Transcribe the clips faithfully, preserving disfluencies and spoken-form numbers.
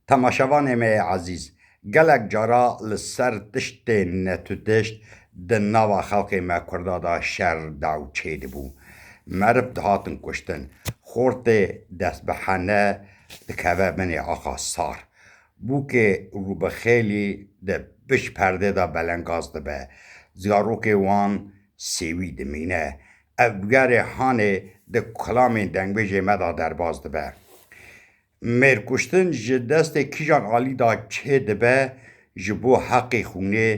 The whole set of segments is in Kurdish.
Temaşevanê me yê ezîz, gelek cara li ser tiştên netûtişt di nava xelkê me Kurda de şer daw çêdibû. Meriv dihatin kuştin. Xortê dest bi hene dikeve binê axa sar. Bûkê rûbixêlî di pişt perdê de belengaz dibe. Zarokê wan sêwî dimîne. Ev bûyerê hanê di kilamên dengbêjê me de derbas dibe. Mêrkuştin ji destê kîjan alî de çê dibe, ji bo heqê xwînê,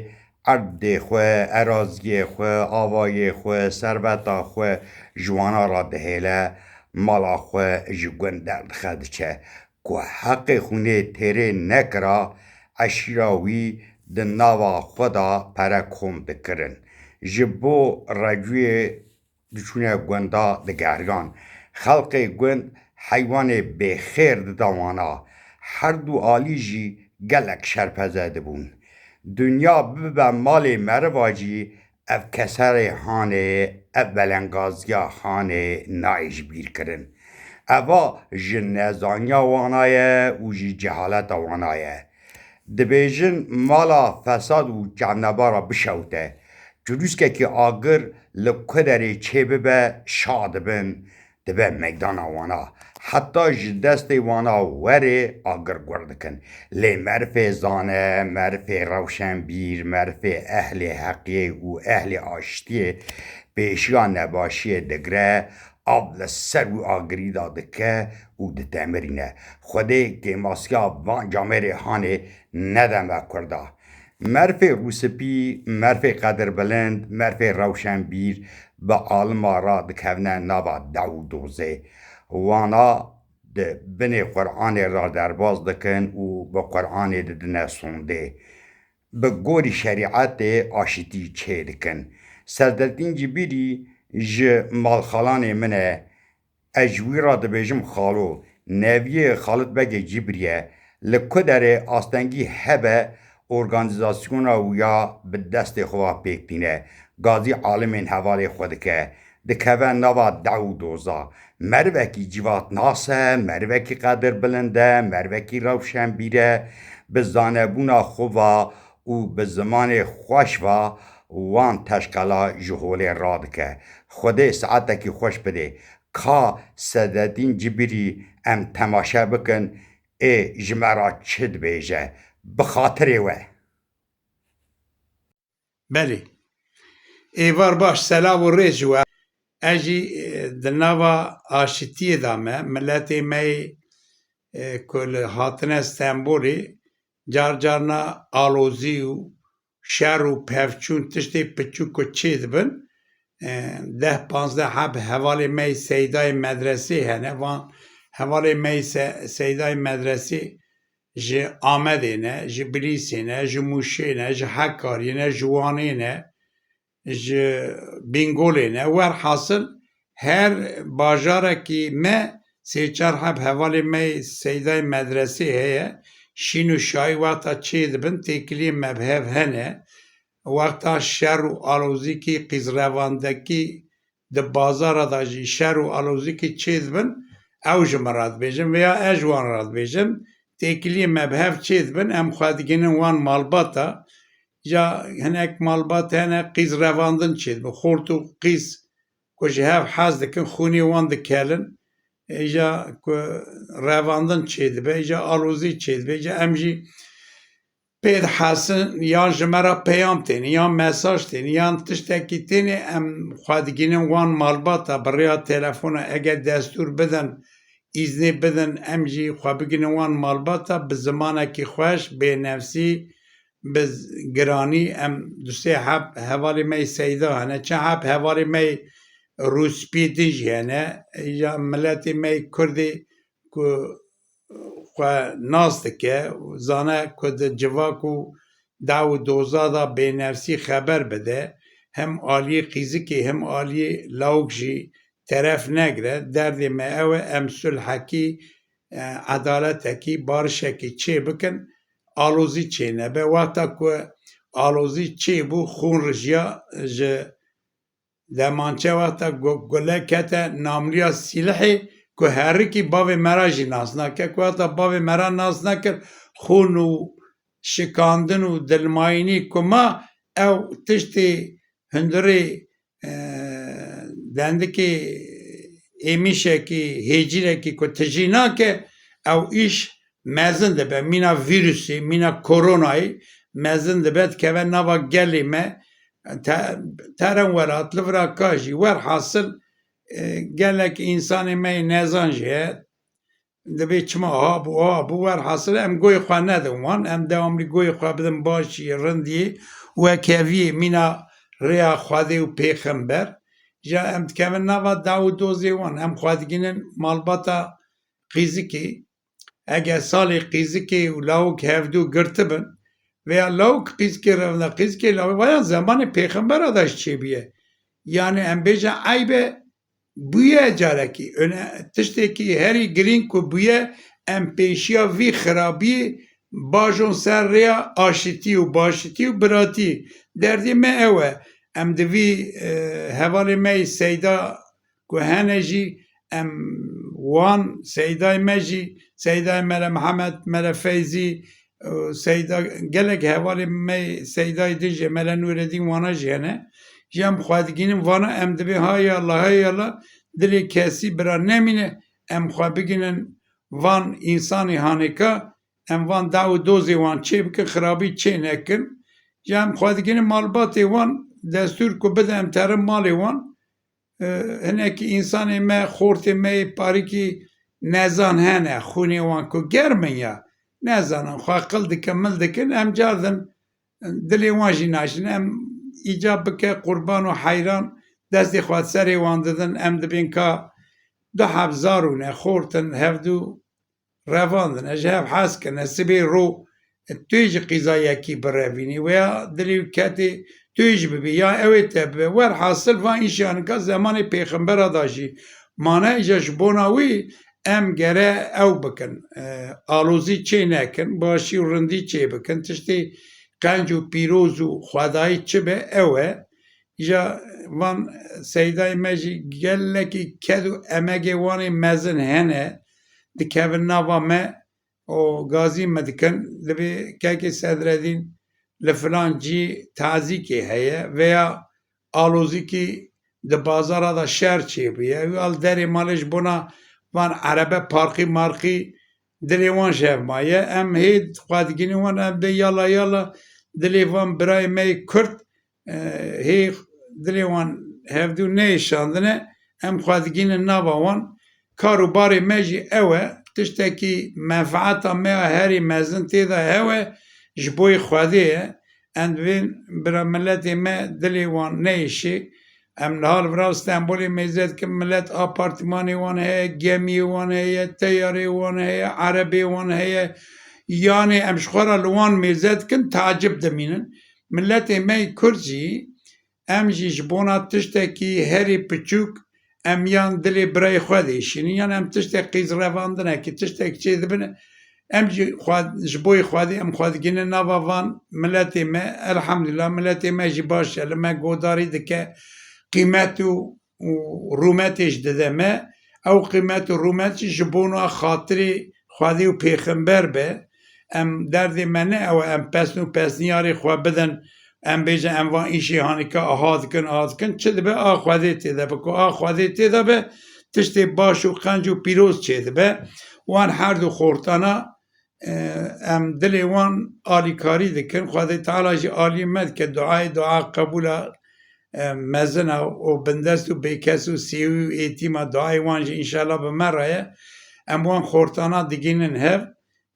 erdê xwe, eraziyê xwe, avayê xwe, serveta xwe ji wana re dihêle, mala xwe ji gund derdixe diçe. Ku heqê xwînê têrê nekira, eşîra wî di nava xwe de pere kom dikirin. Ji bo recûyê diçûne gunda digeriyan. Xelkê gund heywanê bêxêr dida wana. Her du alî jî gelek şerpeze dibûn. Dinya bibe malê meriva jî ev keserê hanê, ev belengaziya hanê nayê ji bîr kirin. Eva ji nezaniya wana ye û ji cehaleta wana ye. Dibêjin mala fesad û çavnebara bişewte. Çirûskekî agir li ku derê çêbibe şa dibin, dibe meydana wana. Heta ji destê wana werê agir gur dikin. Lê merifê zane, merifê rewşenbîr, merifê ehlê heqê û ehlê aştiyê pêşiya nebaşiyê digre, av li ser wî agirî de dike û ditemirîne. Xwedê kêmasiya van camêrê hanê nede me Kurda. Merfê rûspî, merfê qedirbilind, merfê rewşenbîr bi alima re dikevine nava dew û dozê. Wana di binê Qur'anê re derbas dikin û bi Qur'anê didine sondê. Bi gorî şerîetê aşitî çêdikin. Sedreddîn Cibîrî ji malxalanê min e. Ez ji wî re dibêjim xalo. Neviyê Xalid Begê Cibirî ye. Li ku derê astengî hebe organîzasyona wî ya bi destê xwe ve pêk tîne. Gazî alimên hevalê xwe dike. Dikeve nava dew û doza. Merivekî cîvatnas e, merivekî qedirbilind e, merivekî rewşenbîr e. Bi zanebûna xwe ve û bi zimanê xweş ve wan teşqela ji holê radike. Xwedê saetekî xweş bidê. Ka Sedreddîn Cibirî em temaşe bikin, ê ji me re çi dibêje. Bi xatirê we. Belê. Êvar baş, selav û rêz ji we. Ez jî, e, di nava aşitiyê de me, miletê me yê, e, ku li hatine Stenbolê, car carna alozî û şer û pevçûn tiştê piçûk ku çê dibin, e, deh panzdeh heb hevalê me yê seydayê medresê hene. Van hevalê me yê se-, seydayê medresê ji Amedê ne, ji Bilîsê ne, ji Mûşê ne, ji Hekariyê ne, ji Wanê ne, ji Bîngolê ne. Werhasil her bajarekî me sê çar heb hevalê me yê seydayê medresê heye. Şîn û şayî wexta çê dibin, têkiliyên me bi hev hene. Wexta şer û alozîkî, qîzrevandekî di bazara de jî şer û alozîkî çê dibin, ew ji min re dibêjin, vêya ez ji wan re dibêjim. Têkiliyên me bi hev çê dibin, em xwe digihînin wan malbata. Ja hinek malbat hene, qîz revandin çê dibe. Xort û qîz ku ji hev hez dikin, xûnê wan dikelin. Îja ku revandin çê dibe, îja alozî çê dibe, îja em jî pê dihesin, yan ji me re peyam têne, yan mesaj têne, yan tiştekî têne, em xwe digihînin wan malbata bi rêya telefona, eger destûr bidin, îznê bidin, em jî xwe bigihînin wan malbata bi zimanekî xweş, bênefsî, bi z-, giranî. Em du sê heb hevalê me yê seyda hene, çend heb hevalê me yê rûspî din jî hene, ya miletê me yê kurdê ku xwe nas dike, zane ku di civak û dew û doza de bênefsî xeber bide, hem aliyê qîzikê hem aliyê lawik jî teref negire. Derdê me ew e, em sulhekî, e, edaletekî, barişekî çê bikin, alozî çê nebe. Wexta ku alozî çê bû, xûn rijiya ji demançe, wexta gu-, gule kete namliya sîlihê, ku herikî bavê me ra jî nas nake, ku heta bavê me ra nas nekir, xûn û şikandin û dilmayînî ku ma ew tiştê hundirê, e, dendikê êmîşekî, hêcîrekî ku tijî nake, ew îş mezin dibe. Mîna vîrusê, mîna koronayê mezin dibe, dikeve nava gelê me, te-, terên welat, li vira ka jî. Werhasil, e, gelek însanê me yê nezan jî heye. Dibê çima aha bû, aha bû, werhasil em goyê xwe nedin wan, em dewamlî goyê xwe bidin başiyê, rindiyê, wekheviyê, mîna rêya Xwedê û pêxember. Ja em dikevin nava daw û dozê wan, em xwe digînin malbata qîzikê. Eger salê qîzikê û lawik hevdû girtibin, veya lawik qîzikê revne, qîzikê lawik, vaya zemanê pêxembera da jî çêbûye. Yani em bêje eyb e, bûye carekî. Öne, tiştekî herî girîng ku bûye, em pêşiya vî xirabiyê bajon ser rêya aşitî û başitî û biratî. Derdê me ew e. Em di vî, e, hevalê me yê Seyda ku hene jî, em wan Seydayê me jî, Seydayê Mele Mihemed, Mele Feyzî, û Seyda, gelek hevalê me Seydayê din jî, Mele Nûredîn wana jî hene. Ji em xwe digînin vana em dibê hay Allah, hay Allah, dilê kesî bira nemîne, em xwe bigînin van însanê hanêka, em van daw û dozê wan çê bikin, xirabî çê nekin. Ji em xwe digînin malbatê wan, destûr ku bide em terin malê wan, e, hinekî însanê me, xortê me yê parîkî nezan hene, xûnê wan ku germ in ya, nezanin, xwe qil dikin, mil dikin, em cardin dilê wan jî naşin. Em îcab bike qurban û heyran destê xwe serê wan didin, em dibên ka du heb zarûne, xort in, hevdû revandine, ji hev hez kirine, sibê ro tu yê ji qîza yekî birevînî, weya dilê wî ketê tu yê jî bibî, ya ew ê te bibe. Werhasil van îşê anika zemanê pêxembera da jî mane, îja ji bona wî em gere ew bikin, e, alozî çê nekin, başî û rindî çê bikin, tiştê qenc û pîroz û xwedayî çi be ew e. Îja van Seydayê me jî gelekî ked û emegê wan ê mezin hene, dikevin nava me û gazî me dikin, dibê kekê Sedredîn li filan cî tazîkê heye veya alozîkî di bazara da şer çêbûye. Ew ya li derê malê ji bona van erebe parqî marqî dilê wan ji hev maye. Em hê xwe digînin wan, em bê yala yala dilê van birayê me yê Kurd, e, hê dilê wan hevdû neyê şandine, em xwe digînin nava wan. Kar û barê me jî ew e, tiştekî menfaeta me ya herî mezin tê de hew e, ji boyê Xwedê ye. Em dibên bira miletê me dilê wan neyêşê. Em niha li vira Stenbolê mêze dikin, milet apartmanê wan heye, gemiyê wan heye, teyarê wan heye, erebê wan heye. Yanê em ji xwe re li wan mêze dikin, tacib dimînin. Miletê me yê Kurd jî, em jî ji bona tiştekî herî piçûk, em yan dilê birayê xwe dêşînin, yan em tiştek qîz revandinekî, tiştek çê dibin, em jî xwe, ji boyê Xwedê em xwe digînin nava van miletê me. Elhamdulillah, miletê me jî baş e, li me godarî dike, qîmet û, û rûmetê jî dide me. Ew qîmet û rûmet jî ji bona xatirê Xwedê û pêxember be. Em derdê me ne ew e, em pesn û pesniyarê xwe bidin, em bêjin em van îşê hanîka aha dikin, aha dikin. Çi dibe, a Xwedê tê de be. Ku a Xwedê tê de be, tiştê baş û qenc û pîroz çê dibe. Wan her du xortana, e, em dilê wan alîkarî dikin. Xwedê Teala jî alî me dike. Duayê dua qebûla, e, mezina û bindest û bêkes û sêwî û êtîma duayê wan jî înşallah bi me re ye. Em wan xortana digînin hev.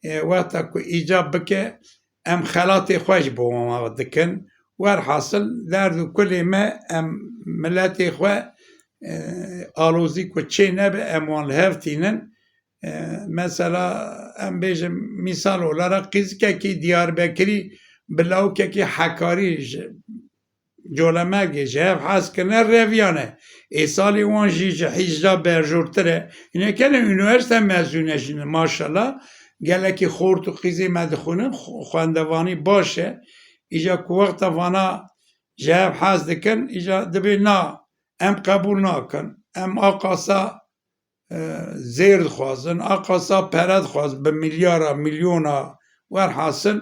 E, wexta ku îcab bike, em xelatê xwe jî bo wan dikin. Werhasil, derd û kulê me, em miletê xwe, e, alozî ku çê nebe, em wan li hev tînin. E, mesela, em bêjin, mîsal olarak qîzikekî Diyarbekirî bi lawikekî Hekarî ji Colemêrgê ji hev hez kirine, reviyane. Êsalê wan jî ji hîcda berjortir e. Hînekene unîversîte mezûn e jî, maşallah. Gelekî xort û qîzê me dixwînin, xw-, xwendevanî baş e. Îca ku wexta vana ji hev hez dikin, îca dibê na, em qebûl nakin. Em a qasa zêr dixwazin, a qasa pere dixwaz, bi milyara, milyona, werhasil,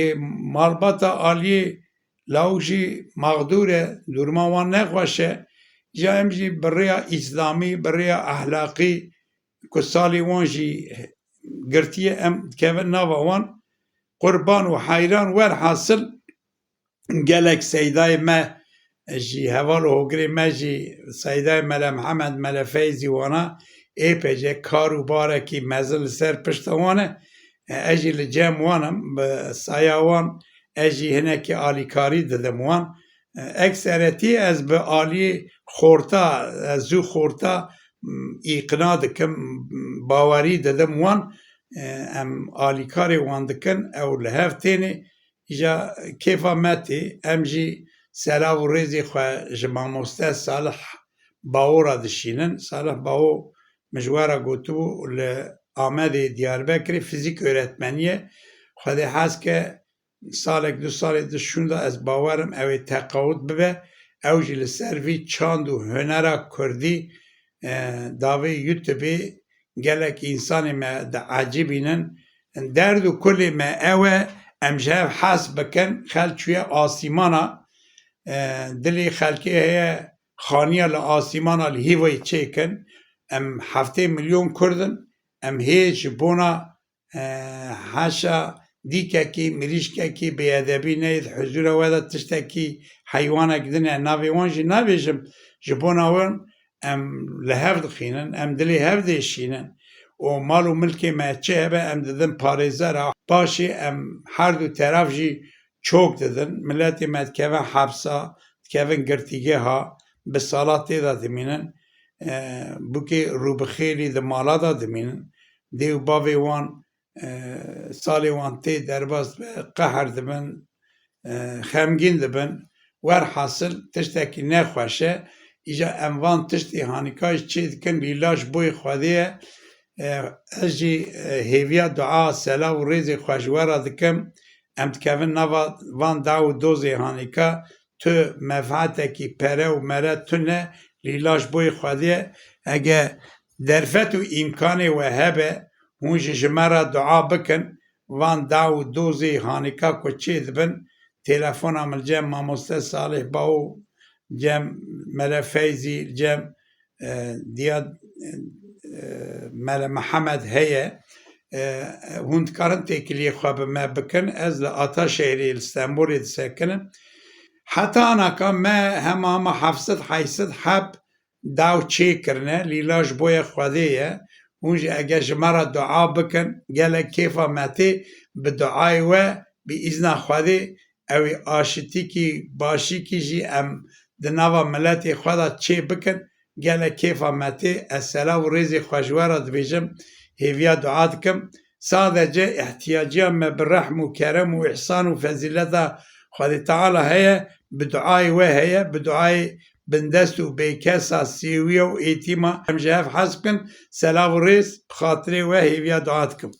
ê malbata aliyê lawik jî mexdûr e, duruma wan nexweş e. Ca em jî bi rêya îslamî, bi rêya ehlaqî ku salê wan jî girtiye, em dikevin nava wan. Qurban û heyran, werhasil, gelek seydayê me jî, heval û hogirê me jî, seydayê Mele Mihemed, Mele Feyzî wana, ê pê jê kar û barekî mezin li ser pişta wan e. E, ez jî li cem wan im, bi saya wan ez jî hinekî alîkarî didim wan. E, ekseretî ez bi aliyê xorta, ez zû xorta, m, îqna dikim, m, bawerî didim wan. E, em alîkarê wan dikin, ew li hev tênê. Îja kêfa me tê, em jî selav û rêzê xwe ji mamoste Salih Bawo re dişînin. Salih Bawo, min ji we re gotibû, li Amedê, Diyarbekirê fizîk öğretmenî ye. Xwedê hez ke salek, du salê di şûnda ez bawer im ew ê teqawut bibe. Ew jî li ser vî çand û hunera kurdî, e, davê YouTubeê gelek însanê me diecibînin. Derd û kulê me ew e, em ji hev hez bikin, xelk çûye asîmana, e, dilê xelkê heye, xaniya li asîmana li hîvayî çêkin. Em heftê milyon kurd in, em hê ji bona, e, haşa dîkekî, mirîşkekî bêedebî neyê, di huzûra we de tiştekî, heywanek din e, navê wan jî nabêjim, ji bona wan em li hev dixînin, em dilê hev diêşînin û mal û milkê me çi hebe em didin parêzera. Paşê em her du teraf jî çok didin. Miletê me dikevin hepsa, dikevin girtîgeha, bi sala tê de dimînin. E, bûkê rûbixêlî di mala de dimînin. Dê û bavê wan, e, salê wan tê derbas dibe, qehr dibin, e, xemgîn dibin. Werhasil tiştekî nexweş e. Îja em van tiştê hanîka jî çê dikin, lîla ji boyê Xwedê ye. E, ez jî, e, hêviya dua, selav û rêzê xwe ji we re dikim. Em dikevin nava van daw û dozê hanîka, tu menfaatekî pere û mere tune, lîla ji boyê Xwedê ye. Ege derfet û îmkanê we hebe, hûn jî ji me re dua bikin, van daw û dozê hanîka ku çê dibin, telefona min li cem mamoste Salih Bawo, cem Mele Feyzî, cem, e, diya, e, Mele Mihemed heye. E, hûn dikarin têkiliyê xwe bi me bikin. Ez li Ataşehirê, li Stenbolê disekinim. Heta anaka me hema hema heft sed heyt sed heb daw çê kirine, lîla ji boye Xwedê ye. Hûn jî eger ji me re dua bikin, gelek kêfa me tê, bi duayê we, bi îzna Xwedê, ew ê aşitîkî, başîkî jî em di nava miletê xwe de çê bikin, gelek kêfa me tê. Ez selav û rêzê xwe ji we re dibêjim, hêviya dua dikim. Sadece ihtiyaciya me bi rehm û kerem û îhsan û fezîleta Xwedê Teala heye, bi duayê we heye, bi duayê bindest û bêkesa, sêwiya û êtîma. Em ji hev hez bikin, selav û rêz, bi xatirê we hêviya dua dikim.